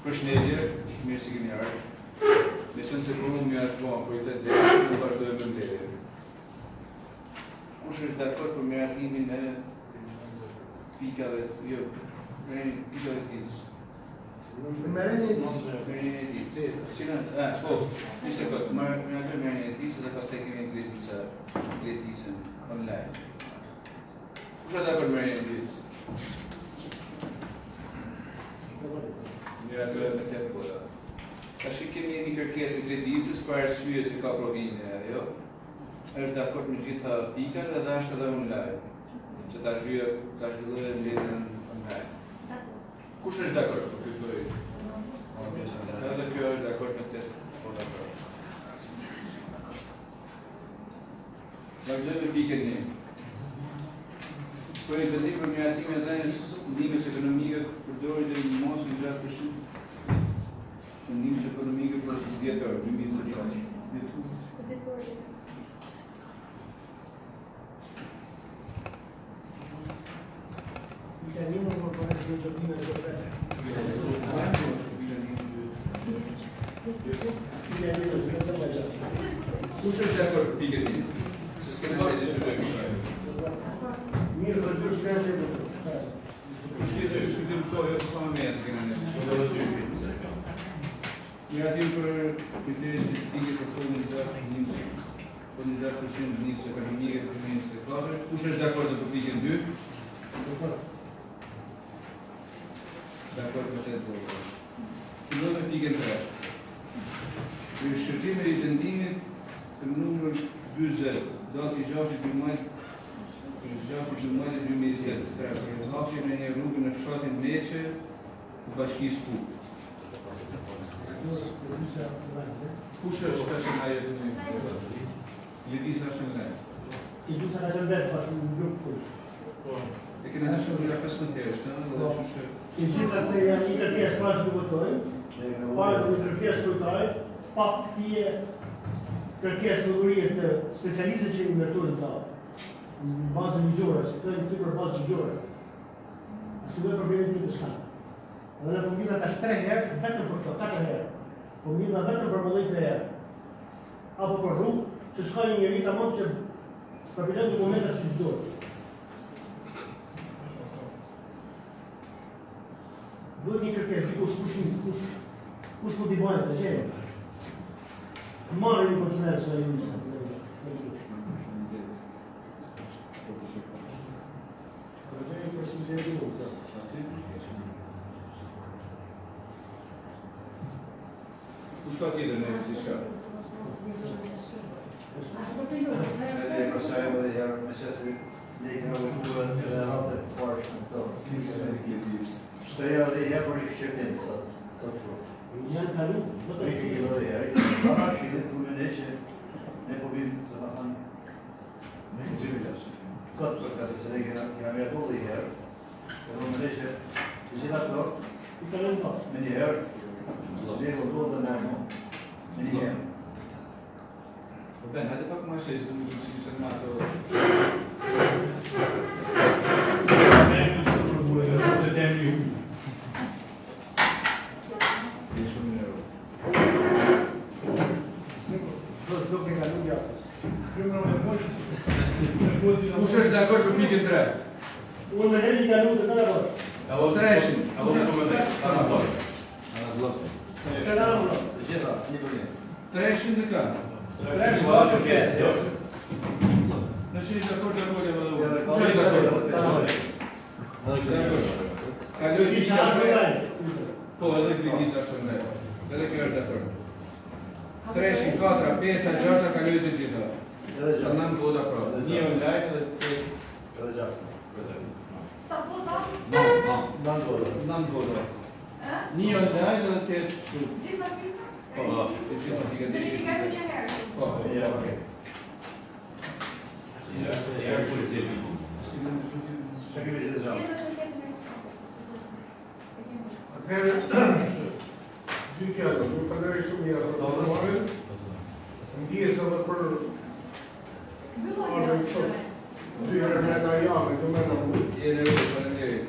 Përshëndetje, mirë se keni ardhur. Meqenëse kuorumi është bërë për të drejtë, do vazhdojmë me mbledhjen. Kush është dakord për miratimin e pikave, jo, me pikave të ditës? Me rendin e ditës. Me rendin e ditës. Cilën, eh, po, një sekond, miratojmë rendin e ditës dhe pastaj kemi Gledisa, Gledisën online. Kush është dakord me rendin e ditës? Miratohet me 8 vota. Tash kemi një kërkesë të Gledisës për arsye se ka provime ajo. Është dakord me gjitha pikat edhe është edhe online. Që ta zhvillojë ta zhvillojë mbledhjen online. Kush është dakord? Po kërkoj. Edhe kjo është dakord me test. Po dakord. Vazhdojmë me pikën 1. Projektvendim për miratimin e dhënies ndihmës ekonomike përdori deri në masën 6% të ndihmës ekonomike për dhjetor 2024. Pika një më për përë të gjobime të vetë. Pika një është vetëm me gjatë. Kush është dakord për pikën 1? Se s'kemi çfarë diskutojmë kësaj. Mirë, për dy shkrenë që të Kush ke të diskutim këto, jo s'ka më mesë kena ne. Miratim për kritere specifike për fondin 6 ndihmës fondin 6% ndihmës ekonomike për 2024. Kush është dakord për pikën 2? Dakord me 8 vota. Fillojmë me pikën 3. Për shqyrtimin e vendimit të numër 40, datë 6 12 6 12 2023, për hapjen e një rrugë në fshatin Meçe të Bashkisë Pukë. Kush është tash nga jep një? Gledisa është në lajm. I gjysë ka qenë vetë, bashkë në grup kush. E kena hësur nga 15 herë, është, dhe kështu që I gjitha këto janë një kërkesë para se të votojmë, para të një kërkesë kryetarit, pa këtije kërkesë llogarie të specialistët që i ndërtojnë ta në bazë ligjore, si të këty për bazë ligjore. Asë lloj problemi tjetër s'ka. Dhe ne po mbidha tash 3 herë vetëm për këto, 4 herë. Po mbidha vetëm për mollit me erë. Apo për rrugë, që s'ka një njeri tamam që përpilon dokumenta si duhet. Duhet një kërkesë, dikush kush kush kush mund t'i bëjë të gjejmë. Marrë një konsulencë nga jurista. nga dikush. Faleminderit për sugjerimin. Kush ka tjetër në diçka? Edhe përsa e dhe herë, me që se ne i kena votuar edhe radhë të parë në këto. Pjesën e Gledisës. Shtoja edhe herë për i shqyrtim, sot. Sot po. Janë kalu, Do të ishte edhe herë. Para shqyrtim, du me ne që ne po vim, do të thënë, ne po vim Këtë për këtë që ne kena, kena miratuar dhe herë, edhe më ne që të gjitha këto, I kalojnë pas. me një herë, ne votuar dhe me me një herë. Po ben, hajde pak më shpejt, se më duket si në ato. Se temi hu. Je shumë i nderuar. Do të do ke kalu javës. Kush është dakord për pikën 3? Unë me i kalu të tëra bashkë. Apo treshin, apo Kush është me Ana po. Të tëra bashkë. Të gjitha, një për një. Treshin dhe kë? Tresh, katër, pesë. Nëse je dakord, dakord jam edhe unë. Edhe Kush është dakord? Edhe Dakord. Kaloj Kisha pika ardhur 3. online. Po, edhe Gledisa është online. Edhe kjo është dakord. Treshin, katra, pesa, gjashta kaloj të gjitha. Edhe gjashtë. Nën vota pra. Një online dhe tetë Edhe gjashtë. Sa vota? Nën vota. Nën vota. Ë? Një online dhe tetë kështu. Gjitha pika? Po, të gjitha pikat Dhe i ka një herë. Po, po. Ja, okay. Herë kur i zjepi. Çka kemi gjithë gjashtë? Atëherë, dy fjalë, ju falenderoj shumë mirë për profesorin. Ndjesë edhe për ardhjen sot. Dy herë brenda javë, jo brenda muajit. Je në rregull, faleminderit.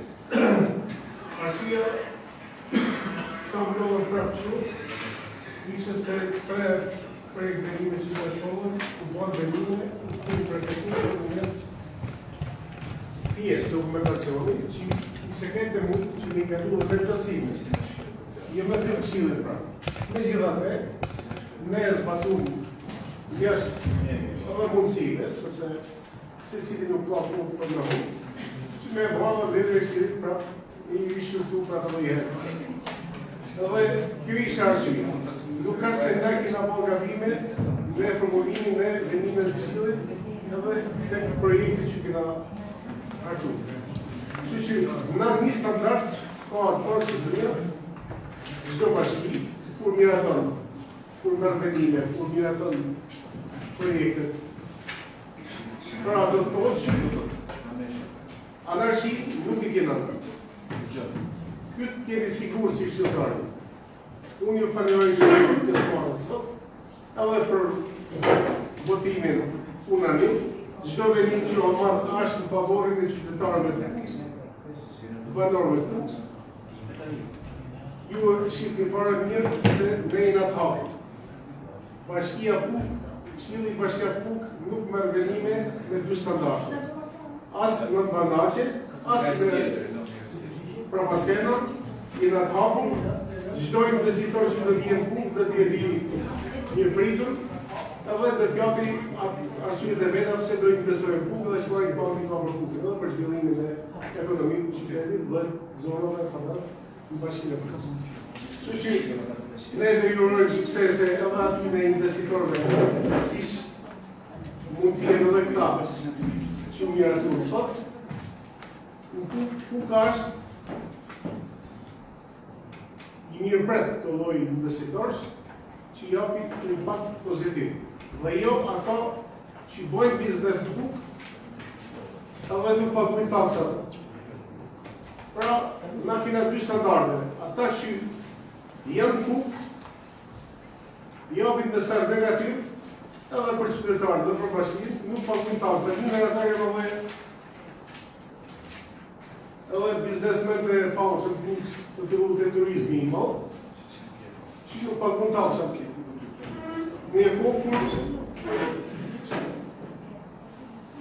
Arsyeja Pse u mblodhëm prapë kështu, ishte se tre projekt vendime që ju e sollën, u bënë vendime, u u përgatitur në mes thjesht dokumentacioni, që ishte krejt e mund që ne kalu dhe me plotësime. Jo me thirr këshillin pra. Megjithatë, ne e zbatum jashtë edhe mundësive, sepse secili nuk ka punë për në hunë, që me bërë dhe mbledhjen e këshillit pra, i rishqyrtu pra të dhe Edhe kjo ishte arsye. Nuk ka se ne kena bërë gabime në formulimin e vendimeve të këshillit edhe tek projekti që kena hartu. Kështu që na një standard ka atë Shqipëria, çdo bashki, kur miraton, kur merr vendime, kur miraton projektet. Pra do të thotë që Anarshi nuk i kena në. Këtë të jeni sigur si këshilltarë. Unë ju falenderoj shumë për pjesëmarrjen sot, edhe për votimin unanim. Çdo vendim që u marr është në favorin e qytetarëve të Pukës, banorëve të Pukës. Ju e shihni fare mirë se ne jena të hapur. Bashkia Pukë, Këshilli Bashkiak Pukë nuk merr vendime me dy standarde. As në bandaçe, as në prapaskena, jena të hapur, çdo investitor që do të vijë në Pukë do të jetë i mirëpritur, edhe do të japi arsyet e veta pse do investojë në Pukë dhe çfarë impakti ka për Pukën, edhe për zhvillimin e ekonomikut të qytetit dhe zonave përreth në bashkinë e Pukës. Kështu që ne do ju urojmë suksese edhe atyne investitorëve, siç mund të jenë edhe këta që u miratuan sot. Në Pukë, Puka është i mirëpret këto lloj investitorësh që japin impakt pozitiv. Dhe jo ato që bëjnë biznes në Pukë edhe nuk paguajnë taksat. Pra, na kena dy standarde. Ata që janë Pukë, japin mesazh negativ edhe për qytetarët dhe për bashkinë, nuk paguajnë taksa. Një nga ata janë edhe edhe biznesmen të famshëm Pukës, të fillu të turizmi i madh, që nuk paguajnë taksa. Në një kohë kur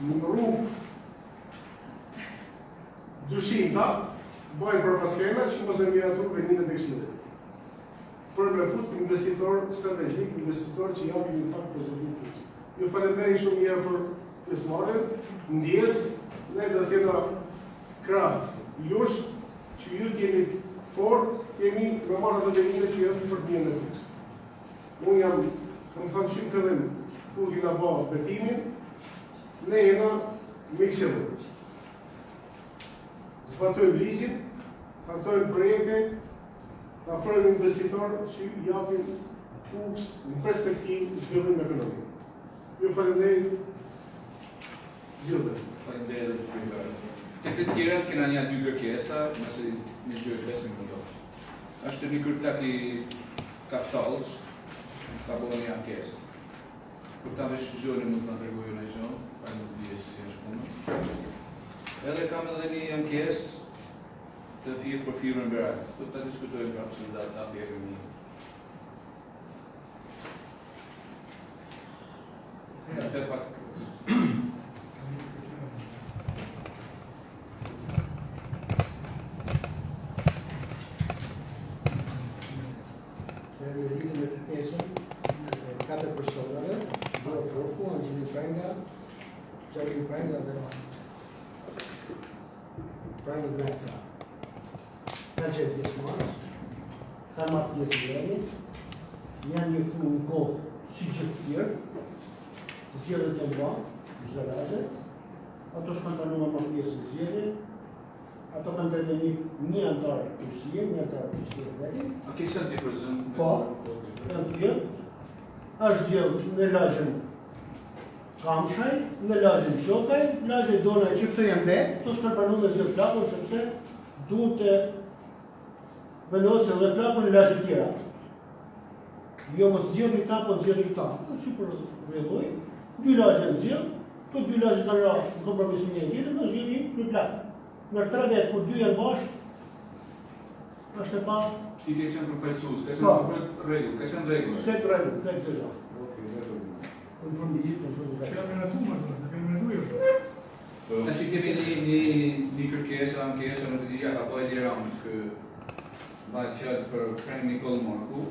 në rrugë dyshimta, bëjnë prapaskena që mos e miratu vendimet e këshillit. Për me fut investitor strategjik, investitor që japin një fakt pozitiv Pukës. Ju falenderoj shumë mirë për pjesëmarrjen, ndjesë, ne do të jena krah jush, që ju të jeni fort, jemi me marrë ato vendime që janë për të mirën e Pukës. Unë jam, kam thënë që në fillim, kur kena ba betimin, ne jena me qëllim. Zbatojmë ligjin, hartojmë projekte, afrojmë investitor që japin Pukës në perspektivë zhvillim ekonomik. Ju faleminderit gjithëve. Faleminderit edhe kryetar. Tek të tjerat kena një dy kërkesa, nëse një gjë 5 minuta. Është një kryeplak i Kaftallës, ka bërë një ankesë. Për ta vesh gjënë mund të na tregojë në gjë, pa nuk di se si është puna. Edhe kam edhe një ankesë të firë për firmën Berat. Do ta diskutojmë prapë se do ta thjerrim një. Ja, të pak. Në lidhje me kërkesën e katër personave, Duro Frroku, Anxheli Prenga, Xhavit Prenga dhe Prani Greca. Kanë qenë pjesëmarrës, kanë marrë pjesë në mbledhje, janë njoftuar në kohë si gjithë të tjerë, zgjedhjet janë bërë në çdo lagje, ato s'kanë pranuar marrë pjesë në zgjedhje, Ato kanë të një, një anëtar kryesie, një anëtar kryesie vetë. A ke qenë ti prezent? Po, janë zgjedh. Është zgjedh në lagjen Kamshaj, në lagjen Qokaj, në lagjen Donaj që këto janë vetë, këto s'kanë pranuar me zgjedh plakun sepse duhet të vendosin edhe plakun në lagje tjera. Jo mos zgjedhni këta, po zgjedhni këta. Po si për rregull, dy lagje në zgjedh, këto dy lagje kanë ra në kompromis me njëri tjetrin, do zgjedhni një plak. Në tre vetë kur dy janë bashkë, Është e pa Ti ke qenë përfaqësues, ka qenë Po. komplet rregull, ka qenë rregull. Këtë rregull, këtë gjë. Okej, rregull. Konform ligjit, konform Që ka miratuar, do kemi miratuar jo. Tash i kemi një një një kërkesë, ankesë, nuk e di ja ka bëjë Eli Ramës kë bëhet fjalë për Frank Nikoll Marku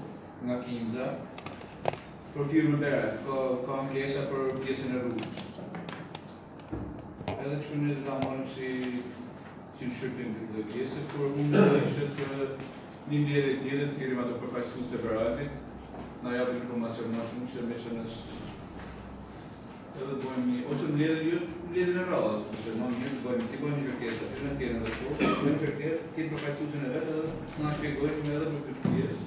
nga Kinza për firmën Berat, ka ka ankesa për pjesën e rrugës. Edhe kështu ne do ta marrim si si në shqyrtim të këtë pjesë, por unë mendoj që të një mbledhje tjetër të thirrim ato përfaqësues të Beratit, na japin informacion më shumë që meqenës edhe bëjmë një, ose mbledhje, jo mbledhjen e radhës, ose më mirë të bëjmë, ti bëjmë një kërkesë, aty në kemi edhe kohë, bëjmë kërkesë, kemi përfaqësuesin e vet edhe na shpjegojnë edhe për këtë pjesë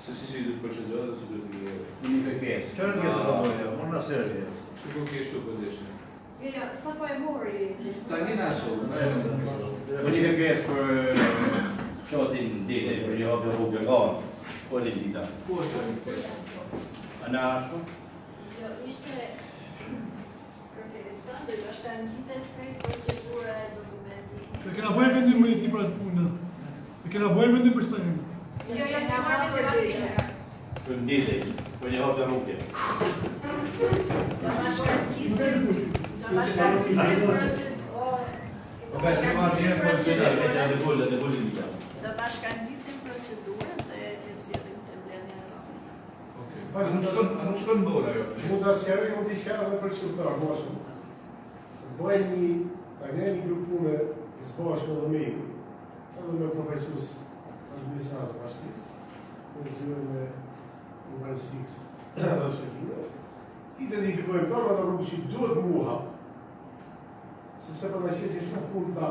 se si do të procedohet dhe si do të vijojë. Një kërkesë. Çfarë kërkesë ka bërë ajo? Unë na servi. Shiko ke kështu po deshe. Jo, jo, sa po e mori. Tani na soll, na soll. Po një kërkesë për fshatin Dede, për një hapje rrugë nga po një dita. Ku është ajo kërkesë? A na ashtu? Jo, ishte kërkesa, do të është ngjitet krejt procedura e dokumentit. Ne kena bëjë vendim më ti për atë punë. Ne kena bëjë vendim për shtanë. Jo, jo, s'ka marrë vendim asnjëherë. Për Dede, për një hapje rrugë. Do bashkangjisim, do bashkangjisim procedurën. Po ka shkruar bashkangjisim atje, po, Vetë procedurën. atë fol, atë fol dita. Do bashkangjisim procedurën dhe e sjellim te mbledhja e radhës. Okej. A nuk shkon, a nuk shkon dorë ajo? Mund ta sqaroj unë diçka edhe për qytetar, më shumë. Bëjmë një, ta ngre një grup pune i së bashku edhe me ju, edhe me përfaqësues të administratës së bashkisë, me zyrën e urbanistikës dhe shërbimeve. Identifikojmë tonë ato rrugë që duhet mu hap, sepse po na qesin shumë punë ta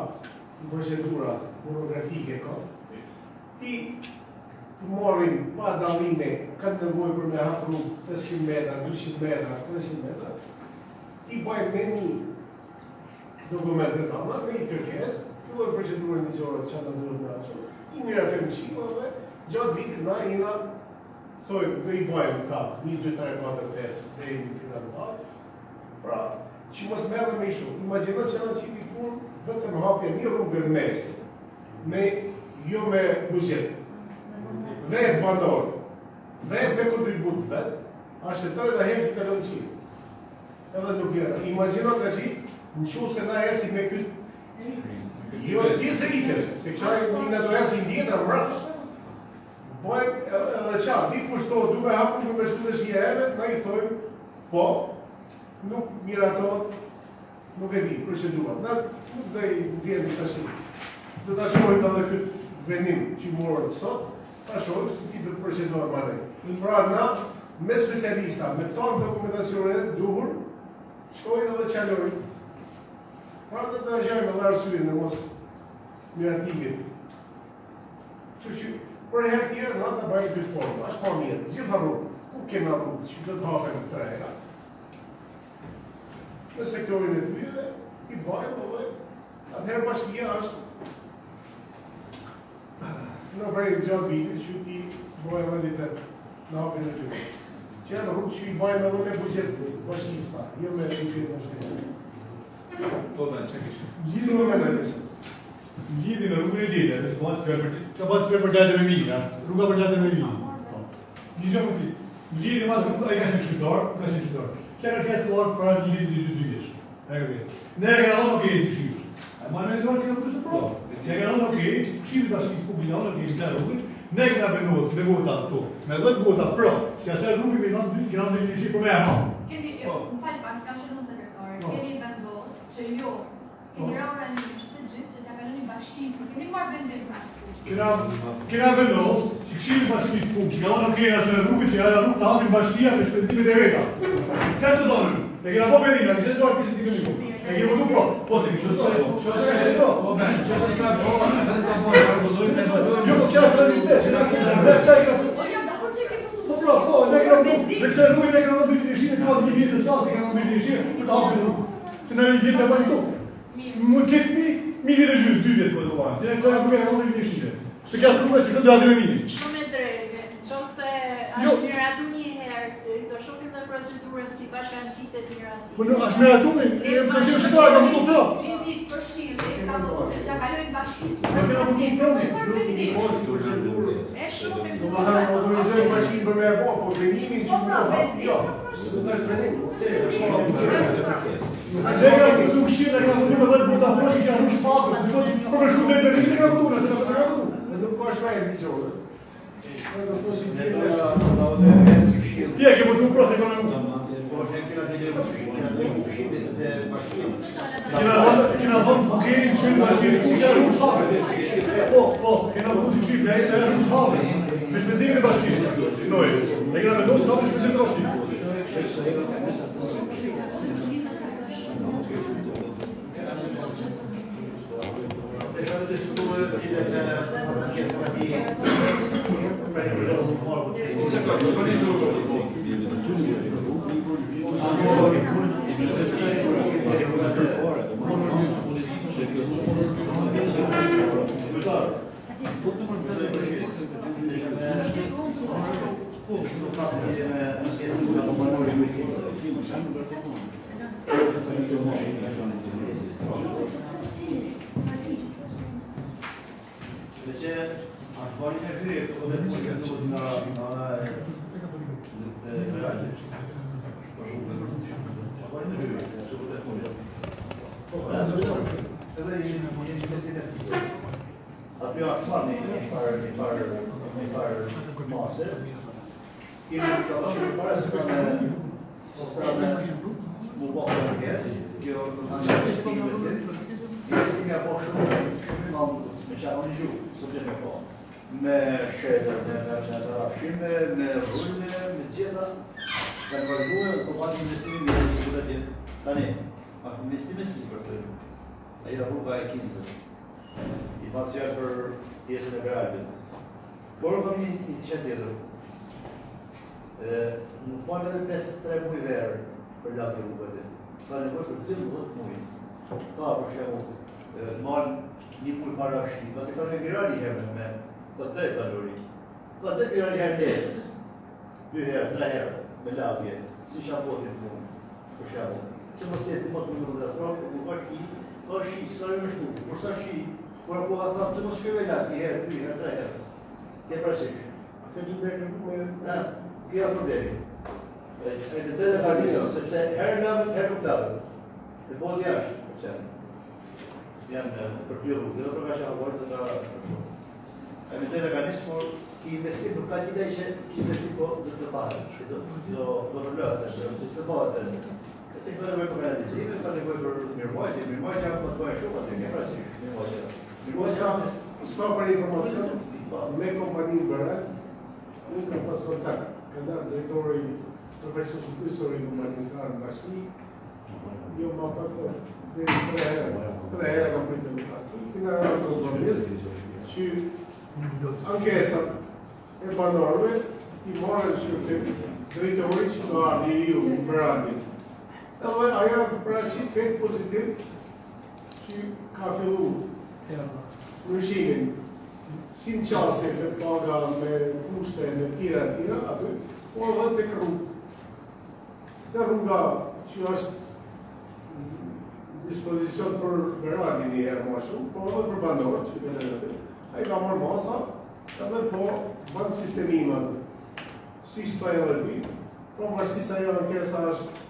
në procedura burokratike kot. Ti të marrim pa dallime kanë nevojë për me hap rrugë 500 metra, 200 metra, 300 metra, ti bëjmë me një dokument të tana, me një kërkesë, fillojmë procedurën ligjore që na duhet me atë, i miratojmë çipa dhe gjatë vitit na jena thojmë, do i bëjmë ta, 1, 2, 3, 4, 5, deri në final datë. Pra, që mos merrem me i shumë. Imagjino që na qiti punë vetëm hapja një rrugë në mes, me jo me buxhet. Vetë banor, vetë me kontribut vet, është e treta herë që kalon qitë. Edhe nuk jena. Imagjino tash, në qoftë se na ecim me këtë Jo, disa vite, se qaj një do ecim vjetra mbrapsht. Bëjmë edhe, edhe qa, dikush thotë, du me hap rrugën me shku te shtëpia eme, na i thojmë, po, nuk miraton, nuk e di, procedurat. Na nuk do i nxjerrim tash. Do ta shohim edhe këtë vendim që morën sot, ta shohim se si do të procedohet më ne. Pra na me specialista, me tonë dokumentacionin e duhur, shkojnë edhe çalojnë. Pra do të dëgjojmë edhe arsyen e mos miratimit. Kështu që për herë tjetër na ta bëjmë këtë formë, është më mirë. Gjitha rrugë, ku kena rrugë që do të hapen tre herë. Në sektorin e pyjeve, i bëjmë edhe atëherë bashkia është në prej gjatë vitit që ti bëjë realitet në hapjen e tyre. Që janë rrugë që i bëjmë edhe me buxhet bashkisë, tha, jo me buxhet në shtetit. Po ben, çka kishe? Gjithë më mendoj. Lidhje me rrugën e Dedes, bëhet fjalë për ka bëhet fjalë për gjatë me mirë, është rruga për gjatë me mirë. Po. Një gjë për ti. Lidhje me atë ai ka qenë shqiptar, ka qenë shqiptar. Kjo kërkesë u ardh para një viti dy vjeç. Ajo kërkesë. Ne e kena dhënë okay si shqip. A ma ne duhet që ka plus pro. Ne kena dhënë okay, këshilli bashkisë publik ka dhënë okay në rrugën. Ne kena vendosur me vota këtu. Me 10 vota pro, që asaj rrugë me dhënë dy, kena dhënë një shqip për me e hapë. Keni, Po. më fal pak, s'kam qenë unë sekretare. Po. Keni vendos që jo, keni Po. ra unanimisht të gjithë që t'ja kaloni bashkisë, por keni marrë vendim për atë kusht. Kena, kena vendos që këshilli bashkisë publik, që ka dhënë okay asaj rrugë që ajo rrugë ta hapin bashkia me shpenzimet e veta. Çfarë të thonë? E kena po vendim, na kishte dorë pjesë të këtij. E kemi votuar pro. Po se kishte Qose, po ben, qose sa po, edhe ta po, rregullojmë, ne votojmë. Jo, po çfarë është realitet? Se na kemi vetë ai ka Po jo, dakord që e ke votuar. Po pra, po, ne kena votuar. Me këtë rrugë ne kena dhënë dy shine, ka një vit të sa se kena dhënë dy shine për të hapur rrugë. Që na i vjen të bëjmë këtu. Mund të ketë mi, mi vjet e gjysmë, dy vjet po do marrë. Që ne kësaj rrugë kena dhënë dy shine. Se kjo rrugë që do atë me mirë. Shumë e drejtë. Nëse Jo. është miratu një herë, si do shohim dhe procedurën si bashkangjitet miratimi. Po nuk është miratuar, e po që është ka votuar pro. Lindi Këshilli ka votuar që t'ja kalojnë bashkisë. Ne kena votuar pro. Është marrë vendim. bo si procedurë. E shohim Do të thënë autorizojmë bashkinë për me e bo, po vendimin që Po pra, më vendim jo. nuk është. Nuk është vendim. Okej, është Ne ka votu këshill, e ka votu me 10 vota pro që ka rrugë hapur. Do të për më shumë dhe Berisha ka votuar, se ka votuar. Nuk ka shprehje ligjore. Do të thotë si Ne gjë do është. ta do ta votojmë ne si këshill. Ti e ke votuar pro se ka votuar. Po ne kena të kemi kena të kemi këshillin dhe bashkinë. Kena dhënë, kena dhënë buketin që në bashkinë, ku ka rrugë hapur. Po, po, kena votuar si këshill, e e rrugë hapur. Me shpenzimin e bashkisë. Noi, e kena vendosur hapur shpenzimin e bashkisë. Ne kemi diskutuar edhe për gjithë me atë pjesën e tij. Pra një përdosh të marrë. Se ka, do të Kryetar. Nuk ka lidhje me ankesën nga banori më i Dhe që është bërë një hyrje këto dhe punë duhet nga nga ana e e Beralit. Është bërë një hyrje këto dhe punë. Po, edhe një një investim e sipër. Aty është marrë një një farë një farë një farë mase. Kemi të thashë që para se ka me se sa me mu bë kërkesë, kjo do të thënë që investim. Investimi apo shumë shumë i madh me çfarë unë gjuhë, sot e po. Me shetër, me me me rrafshime, me rrugë, me gjitha kanë vazhduar dhe po pa një investim i mirë që duhet jetë. Tani, pa investime sipër këtu. Ajo rruga e Kinzës. I pa fjalë për pjesën e Beralbit. Por kam një një diçka tjetër. Ë, nuk ka edhe 5-3 muaj verë për lagje rrugëve. Ka nevojë për 12 muaj. Ka për shembull, ë, marr një muaj para shi, ka të kanë viral një herë me ka drejt banori. Ka drejt viral një herë letër. Dy herë, tre herë me lagje, si shapotin punë, për shembull. Që mos jetë më të mund të thonë, kur ka shi, ka shi, s'ka më shtu. Kur sa shi, kur apo ka thënë të mos shkojë me lagje, një herë, dy herë, tre herë. Ke parasysh? Atë do të me Ha, kjo është problemi. E e të drejtë ka nisur, sepse herë lëvët, herë nuk lëvët. E bëhet jashtë, për qenë. Janë e, për dy rrugë, edhe për nga Shahovor dhe nga E me drejtë ka nisur, por ki investim nuk ka lidhje që ki investim po do të bahet, që do do do të lëhet, është do të bëhet. E ti ka nevojë për kanalizime, ka nevojë për mirëmbajtje, mirëmbajtja po të bëjë shumë aty, ke parasysh, mirëmbajtja. Mirëmbajtja Sa për informacion, me kompaninë Beral, unë kam pas kontakt, ka ndarë drejtori përfaqësuesi kryesor i kompanisë në në bashki, jo ma pak, po, deri tre herë, tre herë kam pritur në aty. Kena rënë në kompromis që ankesat e banorëve i morën shqyrtim drejtori që ka ardhur i riu i Beralit. Edhe ajo paraqit krejt pozitiv që ka fillu ndryshimin si në qasje me paga, me kushte, me tjera e tjera, aty, por edhe tek rrugë. Te rruga që është në dispozicion për Beralin një herë më shumë, por edhe për banorët që kalojnë aty. Ai ka marrë masa edhe po bën sistemimat. Si shtoj edhe ti, pavarësisht se ajo ankesa është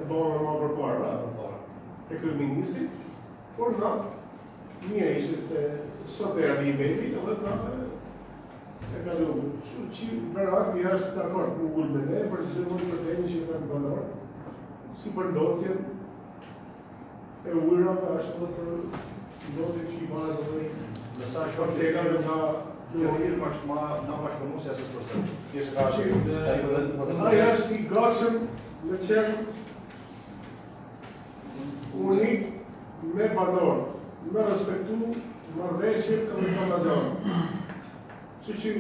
e bërë më përpara, e kryeministrit, por na mirë ishte se sot erdhi i veti edhe na e kalu. Kështu që Berati është dakord me ul me ne për çdo lloj problemi që kanë banorët, si për ndotjen e ujërave, ashtu edhe për ndotjen që i bëhet edhe Me sa shoh parcelave nga kjo firmë është ma na bashkëpunuese asë përse. Thjesht ka që ai po vetëm po Ai është i gatshëm me qenë unik me banor, me respektu marrëveshjet edhe këta gjëra. Kështu që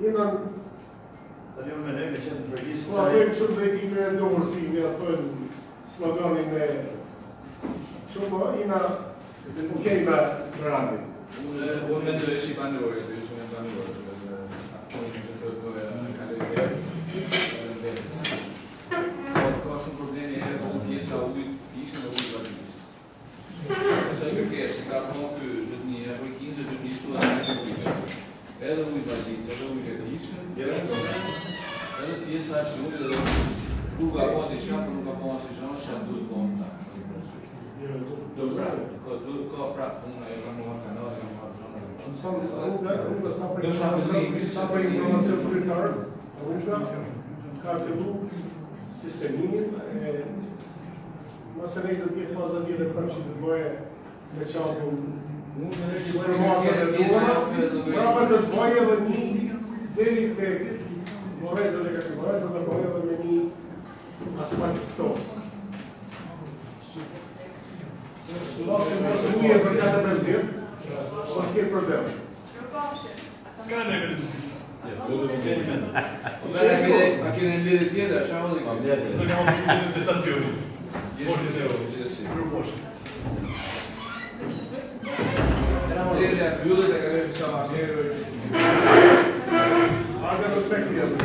jena Tani unë mendoj me qenë të përgjithshëm. Po atë kështu drejtimin e duhur si ne thonë sloganin e kështu po jena okej me Beratin. Unë unë mendoj si banor, jo si unë banor, dhe ato që do të doja në kaloj verë, faleminderit. Po ka shumë probleme edhe po pjesa e ujit pishën dhe ujit vazhdis. Sa i kërkesë ka thonë ky zotni apo i kinë zotni shtu edhe ne. Edhe ujë Balicë, edhe ujë Ledishën, edhe pjesa e shumit edhe rruga po diçka, por nuk ka po asnjë gjë, çka duhet po ta. Do pra, ka duhet ka pra puna, e kanë marrë kanalin, kanë marrë gjëra. Rruga, rruga sa për sa për informacion kryetar, rruga ka fillu sistemimin e Mase ne do të jetë faza tjetër prapë që të bëjë me qarkun për masat e duhura, prapë do të bëjë edhe një deri te Morezat e Kakivare, do të bëjë edhe me një asfalt këto. Mos mos uje për 4-5 vjet, mos ketë problem. S'ka ne vetëm. Po merë, a keni, a keni mbledhje tjetër, çfarë hodhi? Ka mbledhje. Do të marrim të stacionit. Poshtë se gjithsesi. Poshtë. Mbledhja mbyllet e kalojmë sa më mirë. Hajde respekt tjetër.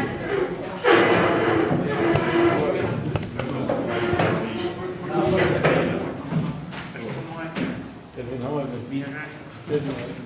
Të vënë hava me. Të vënë.